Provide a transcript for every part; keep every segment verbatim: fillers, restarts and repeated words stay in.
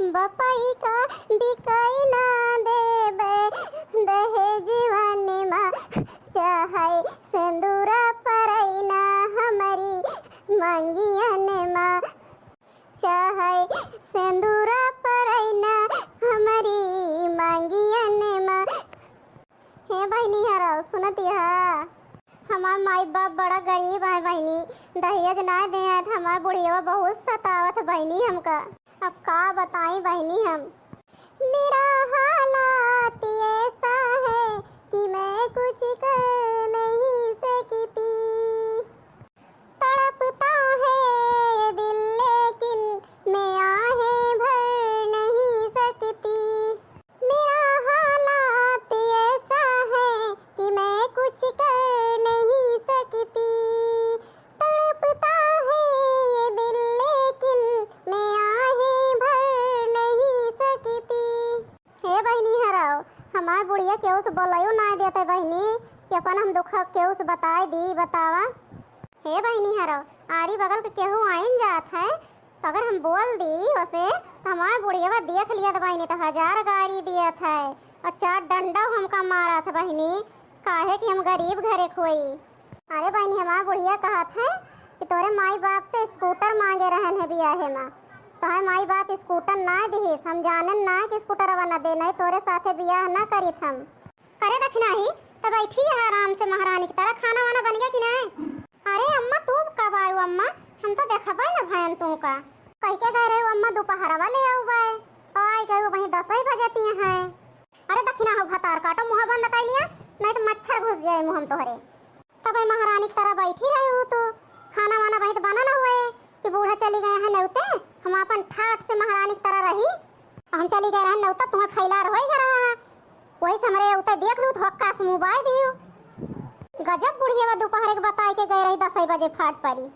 बपई का बिकाई ना देबे दहेजवन मा, चाहे सेंदूरा परई ना हमरी मांगियन मा, चाहे सेंदूरा परई ना हमरी मांगियन मा। हे बहिनी हरौ, सुनत ह? हमार माई बाप बड़ा गरीब है बहिनी, दहेज ना दे आए त हमार बुढ़िया बहुत सतावत बहिनी हमका। अब का बताई बहिनी हम। मेरा हालात ऐसा है कि मैं कुछ कर नहीं सकती। तड़पता है ये दिल लेकिन मैं आहें भर नहीं सकती। मेरा हालात ऐसा है कि मैं कुछ कर नहीं सकती। तड़पता है ये दिल लेकिन मैं आहें भर नहीं सकती। हे बहिनी हरौ, हमार बुढ़िया केहू से बोलयो ना देते बहिनी, कि अपन हम दुख केहू से बताए दी, बतावा। हे बहिनी हरौ, आरी बगल के केहू आइन जात है, तो अगर हम बोल दी ओसे, तो हमार बुढ़िया देख लिया तो बहिनी, तो हजार गारी दियत है और चार डंडा हमका मारत बहिनी, काहे कि हम गरीब घरे खोई। अरे बहिनी, हमार बुढ़िया कहत है कि तोरे माई बाप से स्कूटर मांगे रहन है बियाहे मा, तोहर माई बाप स्कूटर ना दिहिस, हम जानन ना कि स्कूटरवा ना दे, नहीं तोरे साथे बियाह ना करित हम। करे दखिनाही, त बैठी है आराम से महारानी की तरह, खाना वाना बन गया कि नहीं? अरे अम्मा, तू कब आयु अम्मा, हम तो देखबे न भयन तू का। कह के गए रहे अम्मा दोपहरवा ले आउबे, आई गए वहीं दस ही बजती हैं। अरे दखिना हो भतार काटो, मुँह बंद कर लिया, नहीं तो मच्छर घुस जाए मुँह में तोहरे। तब ए महारानी की तरह बैठी रही हूँ तू, खाना वाना वहीं तो बना न हुए कि बूढ़ा चली गए हैं नेवते, हम अपन ठाठ से महारानी की तरह रही। हम चली गए रहन नेवता, तुम्हें फैलार होई गए रहा है, वही से हमरे उते देख लू तो हक्का से मुँह बाय दियो। गजब बुढ़िया बा, दोपहर के बताए के गए रही दस बजे फाट परी,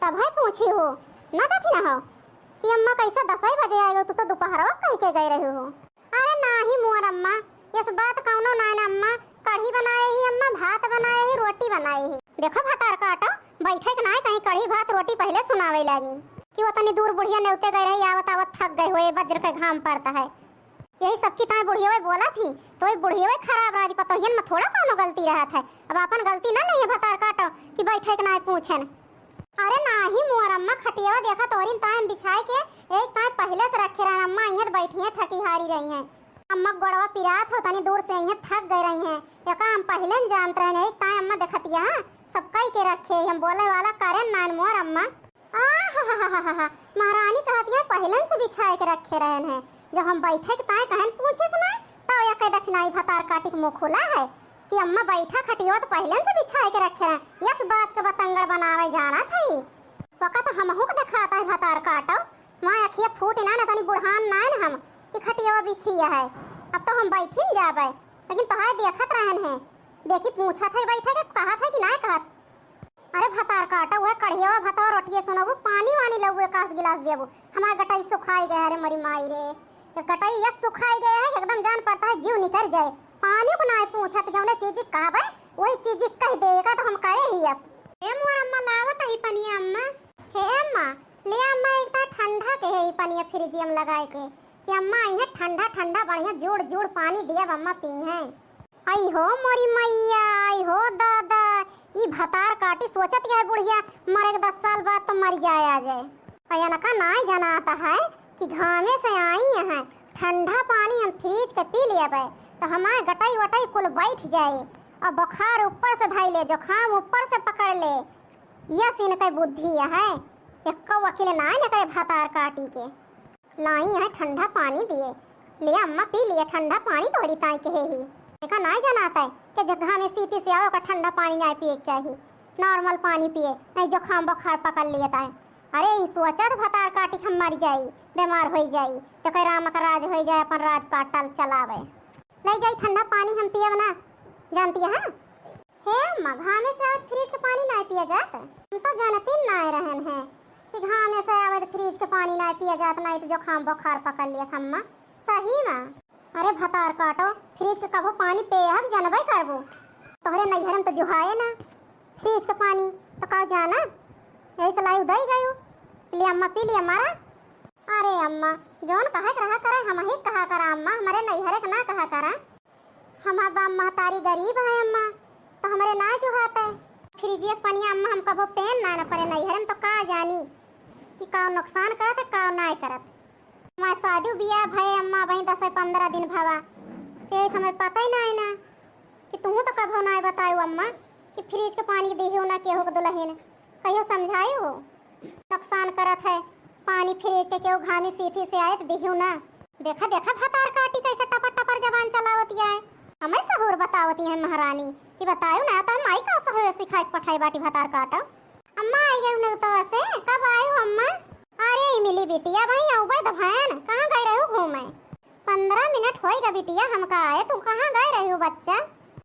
तब है पूछी हो, ना देखी ना हो कि अम्मा कैसे दस बजे आएगा, तू तो दोपहरवा कह के गए रही हो। अरे नाही मोर अम्मा, यस बात कौनो नाय ना अम्मा, कढ़ी बनाए ही अम्मा, भात बनाए ही, रोटी बनाए ही। देखो भतार काटो, बैठे के नाय कहीं कढ़ी भात रोटी पहले सुनावे लागी कि वो तनी दूर बुढ़िया नेवते गए रही, आवत आवत थक गए हुए, बज्र के घाम पड़ता है। यही सब की ताई बुढ़िया बोला थी, तो ये बुढ़िया खराब राजी पतोहियन में थोड़ा कौनो गलती रहत है। अब अपन गलती ना नहीं भतार काटो कि बैठे के नाय पूछन। अरे नाही मोर अम्मा, खटियावा देखा तोहरी ताई बिछाए के एक ताई पहले से रखे रहन। अम्मा इहाँ बैठी हैं, थकी हारी रही हैं। अम्मा गोड़वा पिरात हो, तनी दूर से इहाँ थक गए रही हैं। एका हम पहले न जानत रहन, एक ताई अम्मा देखतिया, हाँ, सब कई के रखे, हम बोले वाला करेन नान मोर अम्मा। आहाहाहा, महारानी कहतिया पहले से बिछाए के रखे रहन हैं, जब हम बैठे के ताई कहन पूछे से ना, तब या कह दखिनाई भतार काटी के मुँह खुला है। कि अम्मा बैठा खटियो तो पहले से बिछाए के रखे हैं, यस बात के बतंगड़ बनावे जानत है। वका तो हमहू के देखात है भतार काटो, वहाँ अखिया फूट ना, न तनी बुढ़ान ना न हम कि खटियो बिछी है। अब तो हम बैठी न जाबे, लेकिन तोहार देखत रहन है, देखी पूछत है बैठे के, कहत है कि ना कहत। अरे भतार काटो, वह कढ़ियावा भतवा रोटिए सुनबू, पानी वानी लउए कास गिलास देबू। हमार गटई सुखाई गए, अरे मरी माई रे, ये गटई यस सुखाई गए है, एकदम जान पड़ता है जीव निकल जाए। पानी को नाय पूछत, जौने चीज कहबे वही चीज कह दे, का तो हम करे ही यस। ए मोर अम्मा लावत ही पनिया अम्मा। हे अम्मा, ले अम्मा, एक तो ठंडा के है ई पनिया फ्रिजिया में लगाए के, कि अम्मा आई है ठंडा ठंडा बढ़िया जुड़ जुड़ पानी दिया अम्मा पी है। आई हो मोरी मैया, आई हो दादा, ई भतार काटी सोचत है बुढ़िया, मरे के दस साल बाद तो मर जाए आ जाए। अयनका नाय जनाता है कि घामे से आई हैं, ठंडा पानी हम फ्रिज के पी लेबे तो हमार गटई वटई कुल बैठ जाए और बुखार ऊपर से धई ले, जुकाम ऊपर से पकड़ ले। यस इनके बुद्धि है, एक्को वकील नाय न करे भतार काटी के। लाई है ठंडा पानी दिए, ले अम्मा पी लिए ठंडा पानी तोहरी ताई के ही। देखा नाय जनात है कि जगह में सीती से आओ का ठंडा पानी नाय पिए के चाही, नॉर्मल पानी पिए, नहीं जुकाम बुखार पकड़ लिए ताई। अरे ई सोचत भतार काटी हम मर जाई, बीमार होई जाई, तो कह राम का राज होई जाए, अपन राज पाटल चलावे। ले जाई ठंडा पानी हम पियब ना, जानती है? हे अम्मा, घामे से आवत फ्रिज के पानी नाय पिया जात? हम तो जानती नाय रहन है कि घामे से आवत फ्रिज के पानी नाय पिया जात, नाय तो जुकाम बुखार पकड़ लिया था अम्मा। सही में। अरे भतार काटो, फ्रिज के कभो पानी पे हक जनबे करबो। तोहरे नैहर में तो जुहाए ना फ्रिज के पानी, तो का जाना? यही से लाई उदई गयो। ले अम्मा पी लिया मारा। अरे अम्मा, जौन कहे के रहा करे, हमहीं कहा करा अम्मा, हमरे नैहरे के ना कहा करा। हमार बाप महतारी गरीब है अम्मा, तो हमरे ना जोहात है। फ्रिजिया के पनिया अम्मा हम कबो पेन ना न परे नैहरे में, तो का जानी कि का नुकसान करत है, का ना करत। हमार शादी बियाह भये अम्मा, वहीं दस पन्द्रह दिन भवा, ते समय पता ही ना है ना कि तुहूँ तो कभो ना बतायो अम्मा कि फ्रिज के पानी दिहियो ना केहू के दुल्हन, कहियो समझायो हो? नुकसान करत है, पानी फ्रिज के केहू घामी सीथी से आए तो दिहियो ना। देखा, देखा भतार काटी कैसे टपर टपर जबान चलावती है। हमें सहूर बतावती है महारानी कि बतायो ना तो हम आई का सहूर सिखाए के पठाई बाटी भतार काटो। अम्मा आई गई नेवतवा से, कब आयो अम्मा? अरे इमिली बिटिया, भाई आऊ बे दभायन, कहाँ गए रहो घूमे? पन्द्रह मिनट होई गा बिटिया हमका आए, तू कहाँ गए रही हो बच्चा?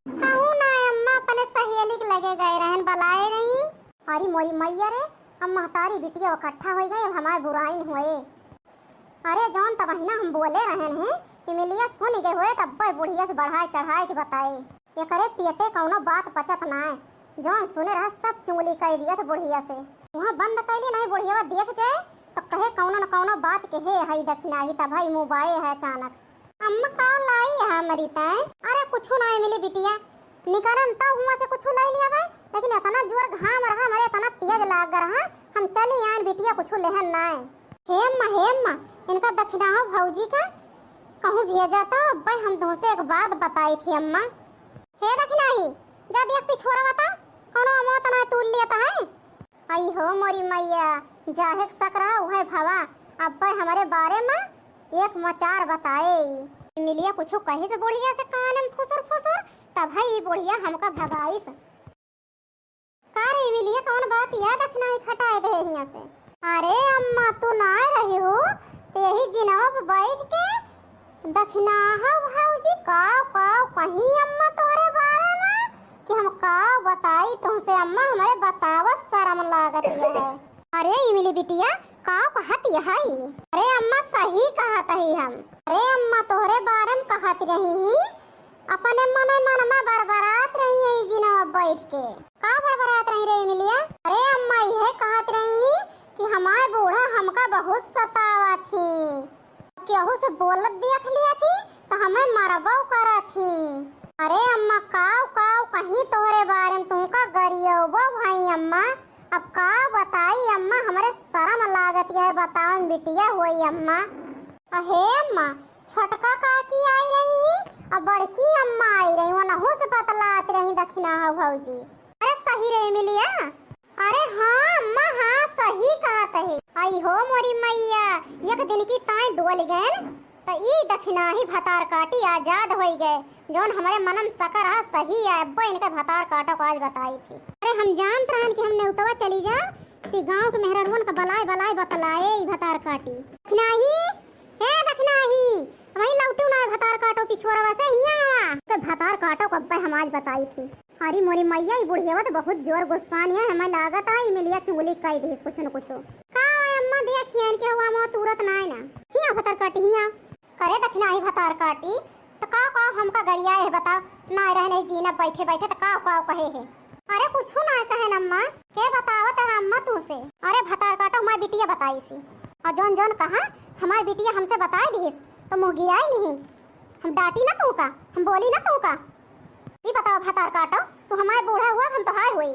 कहूँ ना अम्मा, अपने सहेली के लगे गए रहन, बलाए रही। अरे मोरी मैया रे, अब महतारी बिटिया इकट्ठा होई गई, अब हमार बुराई न होए। अरे जौन तबहिना हम बोले रहन हैं, इमिलिया सुन गए होए, तब बुढ़िया से बढ़ाए चढ़ाए के बताए। एकरे पेटे कौनो बात पचत नाय, जौन सुने रहा सब चुगली कह दिया था बुढ़िया से। वहाँ बंद कैली नहीं, बुढ़िया देख जाए तो कहे कौनो न कौनो बात के हे हई दखिनाही, तब हई मुँह बाए है अचानक। अम्मा का लाई है हमरी तय? अरे कुछ ना मिली बिटिया, निकरन तो हुआ से कुछ ले लिया भाई, लेकिन इतना जोर घाम रहा, हमारे इतना तेज लाग रहा, हम चली आन बिटिया, कुछ लेहन नाय। हे अम्मा, हे अम्मा, इनका दखिनाहो भौजी का कहूँ भेजा तो अब्बे हम तुमसे एक बात बताई थी अम्मा। हे दखिनाही, जा देख पिछोरा बता, कौनो अमोत ना तूल लिया तो है। आई हो मोरी मैया, जाहे के सक रहा उहे भवा, अब्बे हमारे बारे में एक मचार बताए। मिलिया कुछ कही से बुढ़िया से कान में फुसुर फुसुर, तब है ई बुढ़िया हमका भगाइस। का रे मिलिया, कौन बात या दखिनाही खटाए दे हियां से? अरे अम्मा, तू ना रही हो, ते ही जिनवा पे बैठ के दखिनाहा भौजी काव काव कही अम्मा तोहरे बारे में कि हम काव बताई तुमसे अम्मा, हमारे बतावत शर्म लागत है। अरे इमली बिटिया, काव कहत यही? अरे अम्मा, सही कहत ही हम। अरे अम्मा, तोहरे बारे में कहत रही ही, अपने मने मन में बरबरात रही है जिनवा बैठ के। का बरबरात रही रे इमलिया? अरे अम्मा, यह कहत रही कि हमार बूढ़ा हमका बहुत सतावत ही, केहू से बोलत देख लिया थी तो हमें मरबो करत ही। अरे अम्मा, काव काव कहीं तोहरे बारे में, तुमका गरियबो भाई अम्मा। अब का बताई अम्मा, हमरे शर्म लागत है बताओ बिटिया होई अम्मा। अहे अम्मा, छोटका काकी आई रही और बड़की अम्मा आई रही, वनहु से बतलात रही दखिनाहा भौजी। अरे सही रे मिलिया? अरे हाँ अम्मा, हाँ सही कहत है। आई हो मोरी मैया, एक दिन की ताई डोल गए तो ई दखिनाही भतार काटी आजाद होई गए, जौन हमरे मनम सकर आ सही है, अब्बो इनके भतार काटो को आज बताई थी। अरे हम जानत रहन कि हम नेउतवा चली जा, कि गाँव के मेहररुअन का बलाए बलाए बतलाए ई भतार काटी। दखिनाही, हे दखिनाही, वही लौटू ना भतार काटो पिछुआरवा से हिया आवा। तो भतार काटो को अब्बे हम आज बताई थी। अरे मोरी मैया, ई बुढ़ियावा तो बहुत जोर गुस्सान है, हमें लागत है ई मिलिया चुंगली कई दिस कुछ न कुछ। का है अम्मा, देखिए इनके हुआ मौत तुरत ना है ना। हिया भतार काटी हिया। करे दखिनाही भतार काटी, तो का का हमका गरिया है बताओ, ना रहने जीना बैठे बैठे तो का का कहे है। अरे कुछ ना कहे न अम्मा, के बतावत है अम्मा तू से? अरे भतार काटो हमार बिटिया बताई सी। और जौन जौन कहा हमार बिटिया हमसे बताई दिस, तो मुँह गिराई नहीं। हम डांटी ना तू का, हम बोली ना तू का। ई बताओ भतार काटो, तू हमार बूढ़ा हुआ, हम तोहार हुई।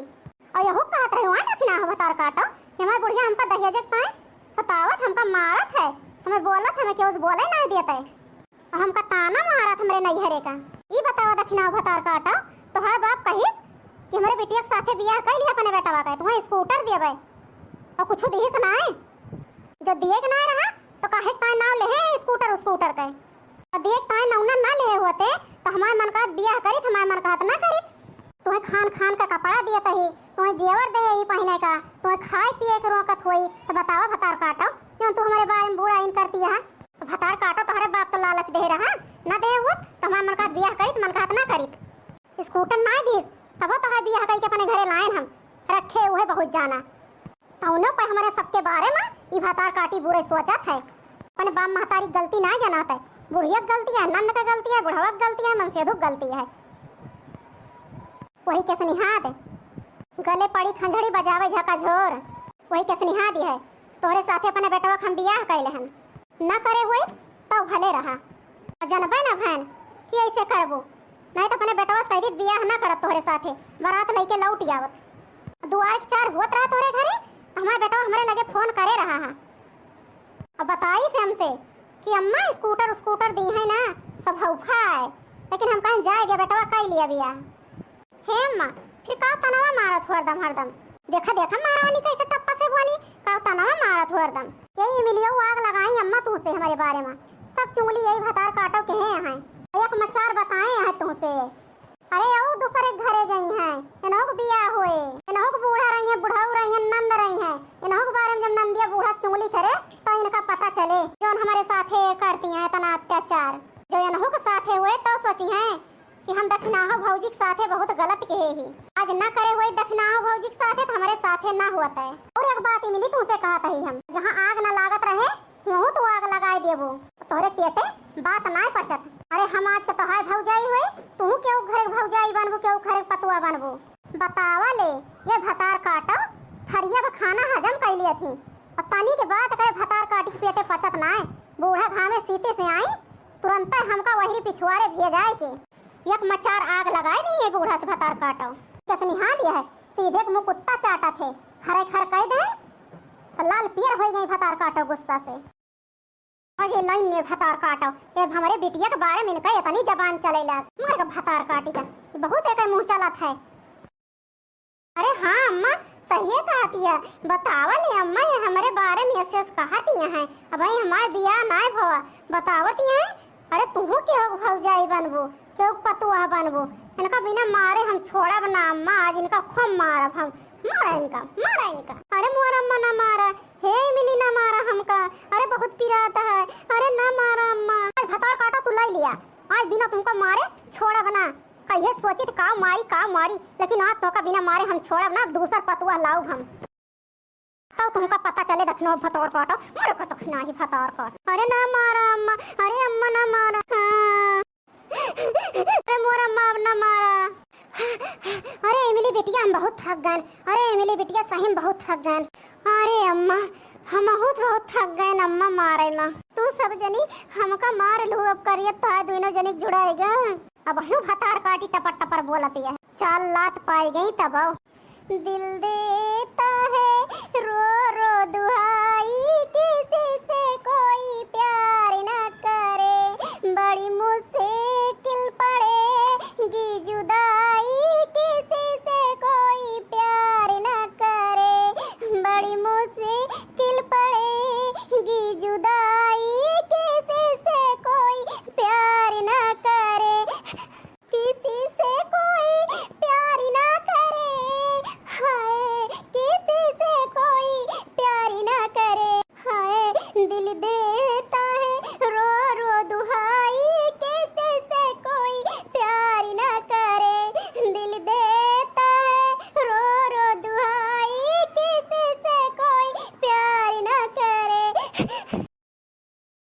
और यहू कहत रहे हुआ दखिनाहा भतार काटो कि हमार बुढ़िया हमका दहेज के ताई सतावत, हमका मारत है, हमें बोलत, हमें केहू से बोले ना देत है। और हमका ताना मारत हमरे नैहरे का। ई बताओ दखिनाहा भतार काटो, तोहार बाप कहिस कि हमरे बिटिया के साथे बियाह कर लिया अपने बेटवा का, तुम्हें स्कूटर देवे और कुछ दिहिस ना है। जो दिए के ना रहा तो काहे के ताई नाव लेहे है स्कूटर, स्कूटर के। और देख ताई नौना ना लेहे होते, तो हमार मन कहत बियाह करित, हमार मन कहत ना करित। तुम्हें खान खान का कपड़ा दियत ही, तुम्हें जेवर देहे ही पहिने का, तुम्हें खाए पिए के रोकत होई, तो बतावा भतार काटो, जौन तू हमारे बारे में बुरा इन करती है। तो भतार काटो, तोहरे बाप तो लालच देहे रहा, ना देहे होत, तो हमार मन कहत बियाह करित, मन कहत ना करित। स्कूटर ना दिस, तब तोहर बियाह करके अपने घरे लायन हम, रखे हुए बहुत जाना। तौनो पे हमारे सबके बारे में ई भतार काटी बुरे सोचत है। अपने बाप महतारी के गलती ना जनात है। बुढ़िया के गलती है, नंद के गलती है, बुढ़वा के गलती है, मनसेधु के गलती है। वही के सनिहाद गले पड़ी खंजड़ी बजावे झकाझोर। वही के सनिहाद है। तोहरे साथे अपने बेटवा के हम बियाह कैले हन। ना करे होइत तउ भले रहा। अउर जनबे ना भएन कि अइसे करबू, नाहीं त अपने बेटवा से कहि दीत बियाह ना करत तोहरे साथे, बरात लइके लौटि आवत। दुआर के चार होत रहा तोहरे घरे, त हमार बेटवा हमरे लगे फोन करे रहा है। अब बताइस हमसे कि अम्मा स्कूटर स्कूटर दिहैं ना, सब हौफा है, लेकिन हम कहेन जाए दे बेटवा, कइ लिया बियाह। हे अम्मा, फिर का तनवा मारत हो हरदम हरदम? देखा देखा महारानी कइसे टप्पा से बोली, का तनवा मारत हो हरदम? यही इमिलियो आग लगाई अम्मा तुहसे हमरे बारे मा, सब चुगली यही भतार काटो कहे हैं, एक मचार बताए हैं तुहसे। अरे अउ दूसरे के घरे जइहैं, एनहु के बियाह होए, एनहु के बूढ़ा रहिहैं, बुढ़ऊ रहिहैं, नंद रहिहैं, एनहु के बारे मा जब नंदिया बूढ़ा चुगली करे तउ इनका पता चले, जउन हमरे साथे करती हैं इतना अत्याचार। जउ एनहु के साथे होए तउ सोचिहैं कि हम दखिनाहो भौजी के साथे बहुत गलत किहे ही। आज ना करे होइत दखिनाहो भौजी के साथे त हमरे साथे ना होत है। अउर एक बात इमिली तुहसे कहत ही हम, जहाँ आग ना लागत रहे, हियहूँ तू आग लगाइ देबू। तोहरे पेटे बात नाहीं पचत। अरे हम आज के तोहार भौजाई होई, तुहूँ केहू घरे के भौजाई बनबू, केहू घरे के पतुआ बनबू। बतावा ले, ये भतार काटो, थरिया प खाना हजम कइ लियत ही। अउर तनी के बात करे भतार काटी के पेटे पचत नाहीं। बूढ़ा घामे सीते से आई, तुरंतै हमका वही पिछुआरे भेजाए के। एक मचार आग लगाइ दिहे बूढ़ा से भतार काटो। कइसे निहा दिया है, सीधे के मुँह कुत्ता चाटत है, खरे खर कइ दे, त लाल पीयर होइ गई भतार काटो गुस्सा से। अजे लाइन में भतार काटो, ए हमरे बिटिया के बारे में इनका इतनी जबान चले लाग, मर के भतार काटी का, बहुत एकर मुँह चलत है। अरे हाँ अम्मा, सहिए कहत हिया। बतावा ले अम्मा, ये हमरे बारे में ऐसे ऐसे कहत हिया हैं। अबहीं हमार बियाह नाय भवा, बतावत हिया हैं। अरे तुहूँ केहू के भौजाई बनबू, केहू के पतुआ बनबू। इनका बिना मारे हम छोड़ब ना अम्मा, आज इनका खूब मारब हम। मारा इनका, मारा इनका। अरे मोर अम्मा ना मारा, हे इमली ना मारा हमका। अरे बहुत पिरात है, अरे ना मारा अम्मा। आज भतार काटा तू लाई लिया, आज बिना तुमका मारे छोड़ब ना। कहिए सोचित काव मारी, काव मारी, लेकिन आज तोहका बिना मारे हम छोड़ब ना, दूसर पतुआ लाउब हम। तब तुमका पता चले दखिनो भतौर काटो, मोर का दखिना ही भतौर काटो। अरे ना मारा अम्मा, अरे अम्मा ना मारा। हाँ। अरे मोर अम्मा अब ना मारा। अरे इमली बिटिया हम बहुत थक गएन। अरे इमली बिटिया सही में बहुत थक गएन। अरे अम्मा हम बहुत बहुत थक गएन अम्मा मारे मा। तू सब जनी हमका मार लू, अब करिए तो दुइनो जनी के जुड़ाएगा। अबहियो भतार काटी टपर टपर बोलत है। चार लात पाई गई तब। दिल देता है रो रो दुहाई, किसी से कोई प्यार